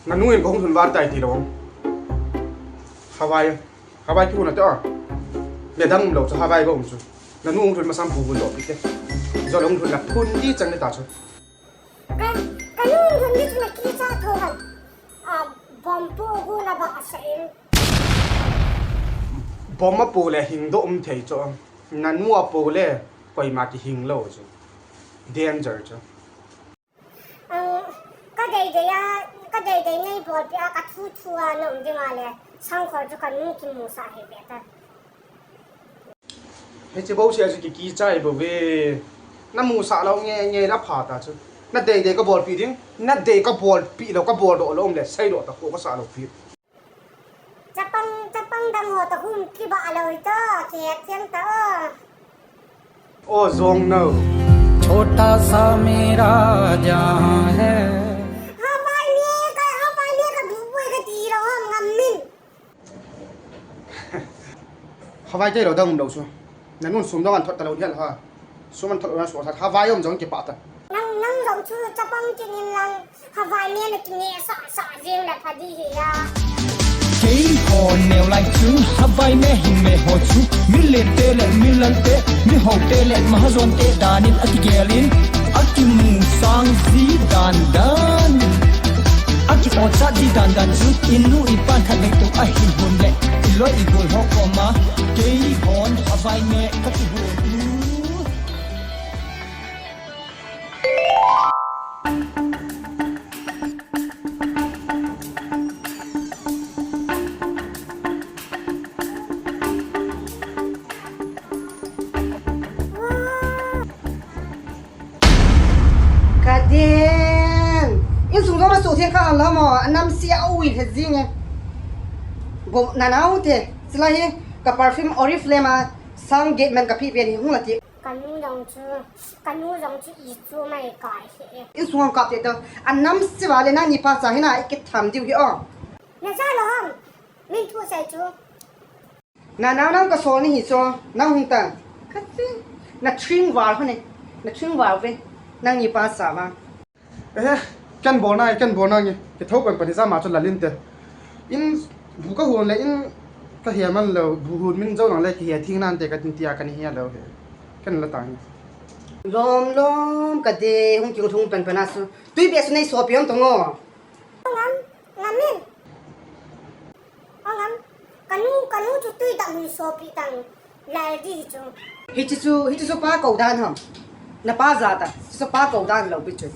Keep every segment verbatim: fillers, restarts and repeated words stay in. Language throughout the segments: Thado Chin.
Nanu in kahung lhun val tai tilou. Havai, Havai kihun ate a. Medang umlou chu Havai kahung chu. Nanu hung lhun masang bu bu lo pite. Jol hung lhun la phun di chang le ta chu. Ka, kanu hung lhun di chu nakicha tho ham. A, bomb pu gu na ba sa in. Bomb apu le hing doh um thei chu. Nanu apu le koima kihing lou chu. Danger chu. Ang, ka deidei a, ka deidei nei bolpi a, ka thu thu a, na um ding a le, sangkhol chu kanu kimusah hi ve ta. Hiche bou se chu kikichai bou ve. Na musah lou nge nge la pha ta chu. Na deidei ka bolpi ding, na dei ka bolpi lou, ka boldoh lou um le, seidoh ta kho ka sah lou pi. Chapang, chapang dang ho ta hum kiba lou hi ta, kihet thiang ta o. O jong no. छोटा सा मेरा जहां है। Havai me ka, Havai me ka bu bu ka ti lou ham ngam min. Havai te lou dang um lou chu. Nanun sum dong an thot ta lou hial ha. Sum an thot lou na so sa. Havai um jong kipah ta. Nang, nang jong chu chapang kin in lang. Havai me na kineh sah sah jing le pha di hi a. Kei ho neo lai chu Havai me hing me ho chu. Mi lente le mi lalte, mi hote le mahajonte danin akigel in, akimusang ji dan dan. Akipochat ji dan dan chu. Inu ipan khat vei tu ahin hun le, iloi igol ho koma, kei hon Havai me kakihun u. Kadin. Insung jong asuhtheng kha alam o, anamse a ui he jing e. Bo, nanao te, sila hi, ka perfume Oriflame a, sang gate man ka phi pen hi hung la ti. Kanu jong chu, kanu jong chu i chu mai kai he. Insung ang kap te to, anamse va le nangni pa cha hina i kitham diu hi o. Na cha lou ham, min thu sei chu. Nanao nang ka sol ni hi chu, nang hung ta. Kati, na thring val ho ne, na thring val ve, nangni pa cha va. Eh, ken bol na, ken bol na nge. Kitho pen pen jama chu lalin te. In bu ka hun le in ka he man lou, bu hun min jo nang le kihe thing nan te ka tin tia ka ni he lou he. Ken la ta nge. Lom lom ka de hung king thung pen pen asu. Tui be su nei so pion to ngo. Ngam, ngam min. Angam, kanu, kanu chu tui dak hui sopi tang lal di hi chu. Hichu chu, hichu chu pa kou dan ham. Na pa ja ta, chu pa kou dan lou pi chu.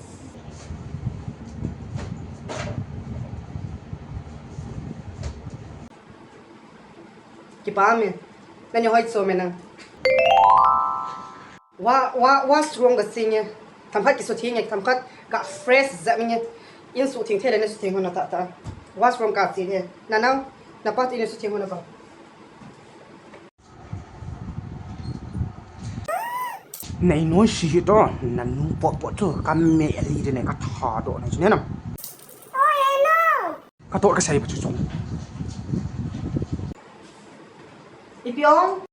Kipa me. Nani hoi cho me na. Wa, wa, washroom ka sing e. Themkhat kisutheng e, themkhat ka fresh jep e. Insutheng thei le nasutheng hon na ta ta. Washroom ka sing e. Nanao, napa tu insutheng hon na ba. Nei noi si hi to, nanu pot pot chu ka me li de ne ka tha do na chu ne nam. Oi, no. Ka to ka sai ba chu chung. Ipi ong?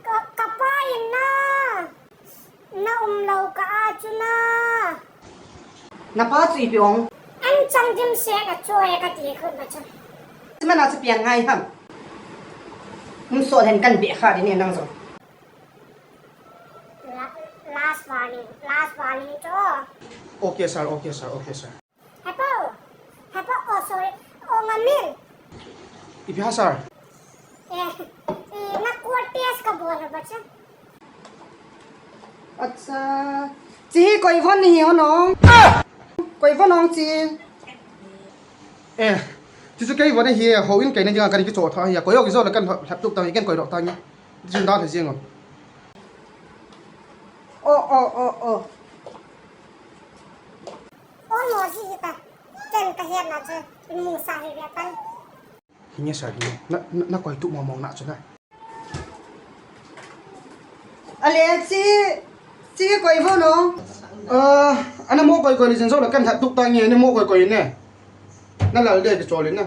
Ka, ka pa in na. Na um lou ka a chu na. Na pa chu ipi ong? An chang dim se ka choi ka ti khut ba chu. Chu mana chu pian ngai ham. Um so hen kan be kha di ne nang jong. La-, last warning, last warning chu. Okay, sir, okay, sir, okay, sir. Hepa, hepa, oh, sorry. Oh, Ngamil. Ipi ham, sir? Eh, eh, na court case ka bol haba cha. Acha. Chi hi koi von ni hi ho nong? Koi von nong chi? Eh, chi chu kei von hi ho in kei na dinga kani kicho tha hi. Koi ho kijo la kan lhap tup ta hi kan koi dok ta nge. Chi chu da the jing o. Oh, oh, oh, oh. Oh, mo si hi ta. Ken ka hian na che, in mung sa hi ya tan. Hinge sir, hinge. Na, na, na koi tup mong mong na chu na. Ale, chi, chi koi von nong? Ah, ana mo koi koi ni jin jo la kan lhap tup ta nge, ni mo koi koi ne. Na lal de ke chol in na.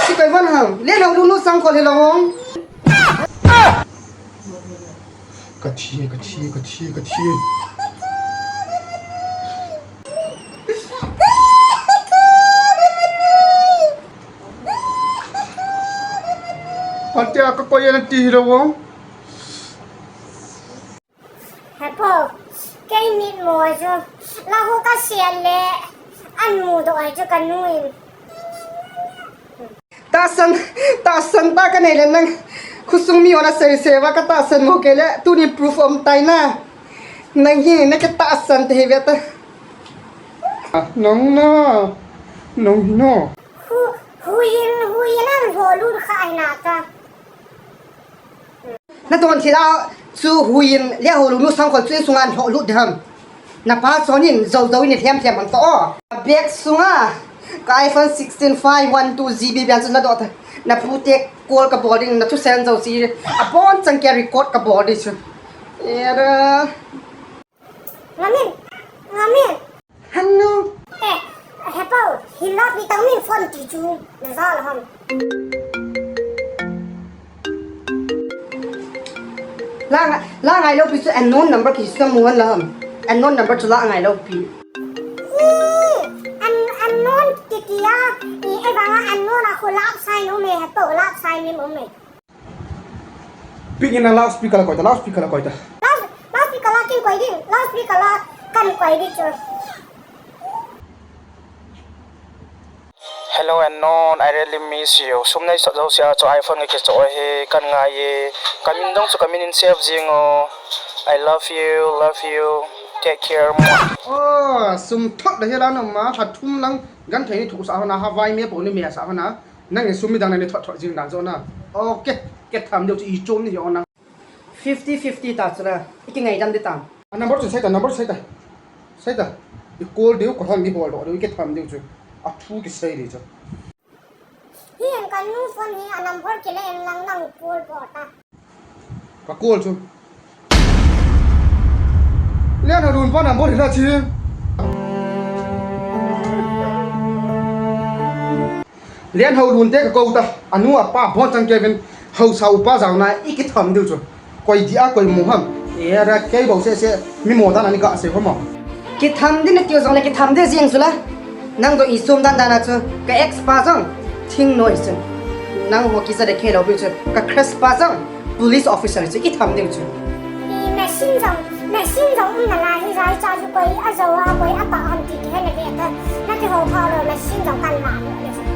Chi koi von ham? Le lo lu nu sang ko le lo hong. Ka thi, ka thi, ka thi, ka thi. Atia ka koi ana ti hi lo. Hepo, kei mit mo chu, la ho ka sian le, an mu do ai chu ka nu in. Tahsan, tahsan ta ka nei le nang, khosung mi hon asei sei va ka tahsan mo kei le, tuni proof um tai na. Nang hi, na ka tahsan te hi ve ta. Ah, nang na, nang hi na. Hu, huin, huin an ho lut kha ai na ta. Na don thil a chu huin le ho lu nu sang khol chu insunga an ho lut de ham. Na pa chon in zo zo in lhem lhem an to o. Bag sunga ka iPhone sixteen five one two G B bian chu na do ta. Na pu te call ka bol ding na thu sen zo si. A bon chang ke record ka bol ding chu. Era. Ngamin, ngamin. Hanu. Eh, hepo, hilap ni tang min phone ti chu, na za la ham. La nga, la ngai lo pi chu unknown number ki chu mu han la ham. Unknown number chu la ngai lo pi. Ih, un-, unknown ki ti a, i, e banga unknown a khu lap sign um e, hepo, lap sign um e. Pik in a loudspeaker la koi ta, loudspeaker la koi ta. Loud, loudspeaker la kin koi ding, loudspeaker la kan koi ding chu. Hello, unknown, I really miss you. Sum nei sot zo sia chu iPhone nge ke cho he kan ngai ye. Ka min dong chu ka min in save jing o. I love you, love you. Take care. Oh, sum thot da hela no ma, ha thum lang gan thei ni thu sa hona, ha vai me po ni me sa hona. Nang in sum mi dang nang ni thot thot jing dan jo na. Okay, ke tham deu chu i chom ni jo na. Fifty fifty ta chu na. I ki ngai dam de tam. A number chu sei ta, number sei ta. Sei ta. I call deu ko han mi bol do, deu i ke tham deu chu. A thu ki sei de chu. Hi en ka nu phone hi a number ki le en lang nang call bol ta. Ka call chu. Lian Haolun pa number hi la chi. Lian Haolun te ka kou ta. Anu apa bon chang kevin hausa upa jao na i ki tham diu chu. Koi dia koi mu ham. Era kei bou se se mi mo dan ani ka se ho mo. Ki tham din tiu jong le ki tham de jing chu la. Nang do i sum dan dan a chu ka ex pa jong thing noi chu. Nang ho ki za de khe lo bi chu ka crush pa jong police officer chu i tham diu chu. I machine jong, machine jong um na la hi jai cha chu koi a jo a koi a pa ham ti ki he le ve ta. Na ki ho pha lo machine jong kan la le.